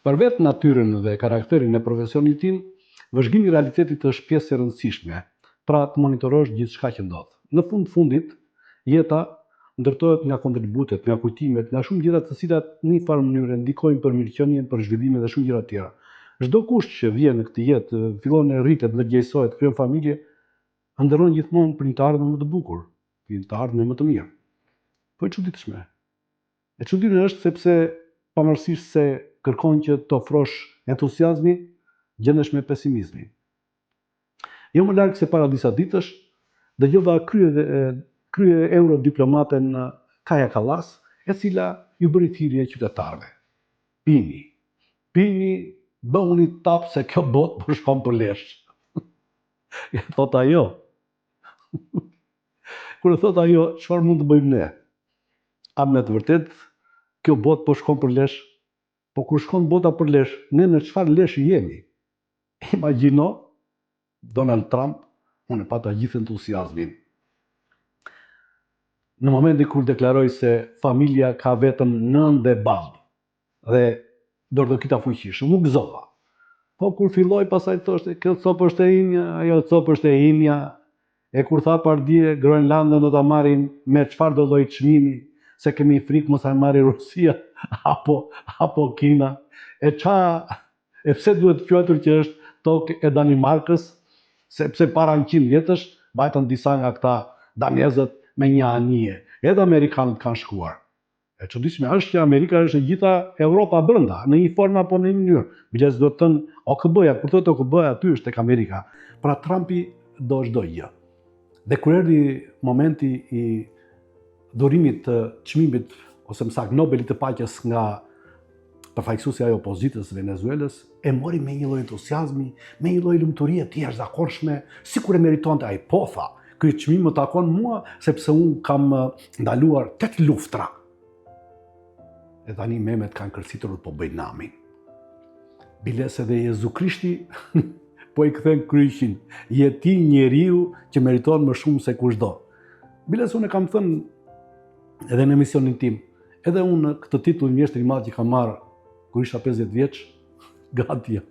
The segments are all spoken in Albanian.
Për vetë natyrën dhe karakterin e profesionit tim, vëzhgimi i realitetit është pjesë e rëndësishme, pra të monitorosh gjithçka që ndodh. Në fund të fundit, jeta ndërtohet nga kontributet, nga kujtimet, nga shumë gjëra të cilat në një farë mënyre ndikojnë për mirëqenien, për zhvillimin dhe shumë gjëra të tjera. Çdokush që vjen në këtë jetë, fillon e rritet, ndërgjegjësohet, krijon familje, ëndërron gjithmonë për një të ardhme më të bukur, për një të ardhme më të mirë. Po e çuditshme. E çuditshme është sepse pavarësisht se kërkon që të ofrosh entuziazmin, gjendesh me pesimizmin. Jo më larg se para disa ditësh, dëgjova krye krye eurodiplomaten Kaja Kallas, e cila ju bëri thirrje qytetarëve. Pini, pini, bëhuni tapë se kjo botë po shkon për lesh. E thotë ajo. Kur e thotë ajo, çfarë mund të bëjmë ne? A me të vërtetë kjo botë po shkon për lesh? Po kur shkon bota për lesh, ne në çfarë lesh jemi? Imagjino Donald Trump, unë e pata gjithë entuziazmin. Në momentin kur deklaroi se familja ka vetëm nënë dhe babë, dhe duartrokita fuqishëm, u gëzova. Po kur filloi pastaj thoshte, kjo copë është e imja, ajo copë është e imja, e kur tha pardje Groenlandën do ta marrim me çfarë do lloj çmimi, se kemi frikë mos e marri Rusia apo apo Kina. E ça e pse duhet quajtur që është tokë e Danimarkës, sepse para 100 vjetësh vajtën disa nga këta danezët me një anije. Edhe amerikanët kanë shkuar. E çuditshme është që Amerika është e gjitha Europa brenda, në një formë apo në një mënyrë. Biles do të thënë OKB-ja, kur thotë OKB-ja aty është tek Amerika. Pra Trumpi do çdo gjë. Dhe kur erdhi momenti i dhurimit të çmimit ose më saktë Nobelit të paqes nga përfaqësuesja e opozitës së Venezuelës, e mori me një lloj entuziazmi, me një lloj lumturie të jashtëzakonshme, sikur e meritonte ai. Po tha, ky çmim më takon mua sepse unë kam ndaluar 8 luftra. E tani memet kanë kërcitur po bëjnë namin. Biles edhe Jezu Krishti po i kthen kryqin. Je ti njeriu që meriton më shumë se kushdo. Biles unë e kam thënë edhe në emisionin tim, Edhe unë këtë titull mjeshtër i madh që kam marrë kur isha 50 vjeç, gati jam.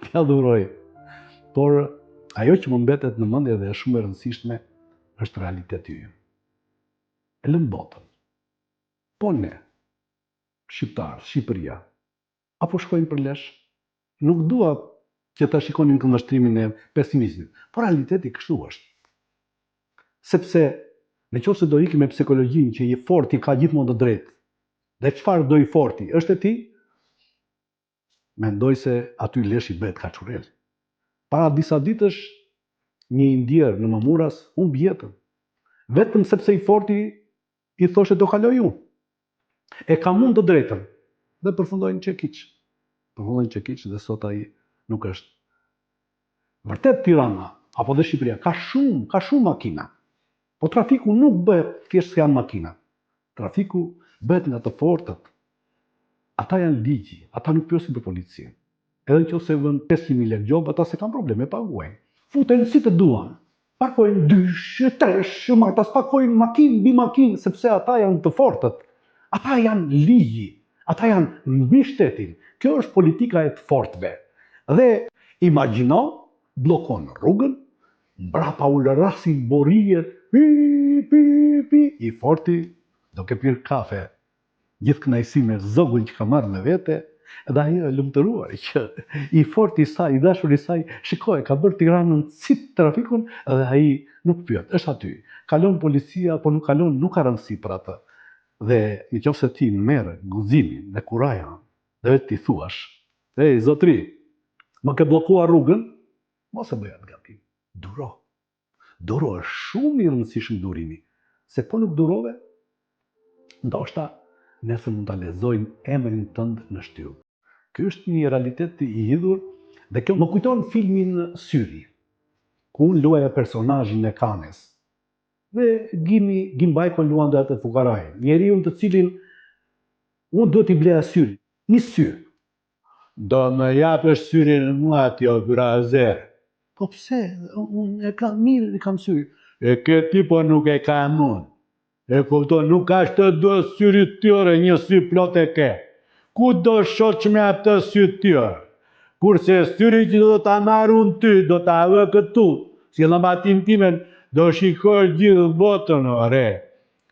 T'ia dhuroj. Por ajo që më mbetet në mendje dhe është shumë e rëndësishme është realiteti ynë. E lëmë botën. Po ne, shqiptarët, Shqipëria, a po shkojmë për lesh? Nuk dua që ta shikoni në këndvështrimin e pesimizmit, por realiteti kështu është. Sepse në qoftë se do ikim me psikologjinë që i forti ka gjithmonë të drejtë dhe çfarë do i forti është e tij, mendoj se aty leshi bëhet kaçurel. Para disa ditësh një i ndjerë në Mamurras humbi jetën, vetëm sepse i forti i thoshte do kaloj unë. E kam unë të drejtën. Dhe përfundoi në çekiç. Përfundoi në çekiç dhe sot ai nuk është. Vërtet Tirana apo dhe Shqipëria ka shumë, ka shumë makina. Po trafiku nuk bëhet thjesht se janë makina. Trafiku bëhet nga të fortët. Ata janë ligji, ata nuk pyesin për policinë. Edhe në qoftë se vënë 500.000 lekë gjobë, ata s'e kanë problem, e paguajnë. Futen si të duan. Parkojnë dysh, tresh, majtas parkojnë makinë mbi makinë, sepse ata janë të fortët. Ata janë ligji, ata janë mbi shtetin. Kjo është politika e të fortëve. Dhe imagjino, bllokon rrugën, mbrapa ulërasin borijet, pi, pi, pi, i forti duke pirë kafe gjithë kënaqësi me zogun që ka marrë me vete, dhe ajo e lumturuar që i forti i saj, i dashuri i saj, shiko e ka bërë Tiranën cip trafikun dhe ai nuk pyet, është aty. Kalon policia apo nuk kalon, nuk ka rëndësi për atë. Dhe në qoftë se ti merr guximin dhe kurajon dhe vetë t'i thuash, ej zotri, më ke bllokuar rrugën, mos e bëj atë gabim. Duro. Duro, është shumë i rëndësishëm durimi, se po nuk durove, ndoshta nesër mund ta lexojnë emrin tënd në shtyllë. Ky është një realitet i hidhur dhe kjo më kujton filmin Syri, ku unë luaja personazhin e Kanes. Dhe Gimi, Gim Bajko luante atë fukarain, njeriun të cilin unë duhet t'i bleja syrin, një sy. Do më japësh syrin mua ti o byrazer. Po pse, unë e kam mirë, e kam syrin. E ke ti po nuk e kam unë. E kupton, nuk asht të do syri ti ore, një sy plot e ke. Ku do shoqsh me atë sy ti o? Kurse syrin që do ta marr unë ty, do ta vë këtu, si llambatinë timen, do shikosh gjithë botën, ore.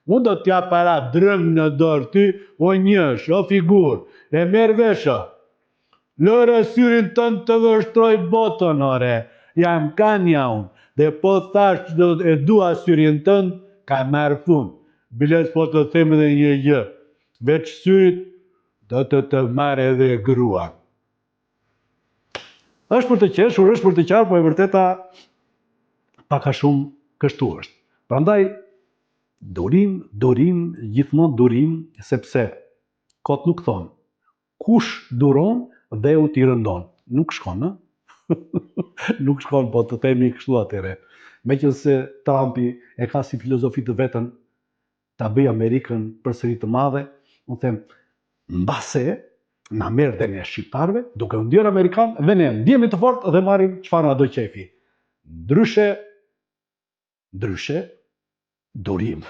Unë do t'jap para drëng në dorë ty, o njësh, o figurë, e merr vesh o? Lëre syrin tënd të vështrojë botën, ore, jam Kanja unë, dhe po thashë që e dua syrin tënd, ka marrë fund. Biles po të them edhe një gjë, veç syrit do të të marr edhe gruan. Është për të qeshur, është për të qarë, po e vërteta pak a shumë kështu është. Prandaj durim, durim, gjithmonë durim, sepse kot nuk thonë. Kush duron, dheut i rëndon. Nuk shkon, ë? Nuk shkon, po të themi kështu atëherë. Meqenëse Trumpi e ka si filozofi të vetën ta bëjë Amerikën përsëri të madhe, unë them, mbase na merr dhe ne shqiptarëve, duke u ndjerë amerikanë dhe ne ndihemi të fortë dhe marrim çfarë na do qejfi. Ndryshe, ndryshe, durim.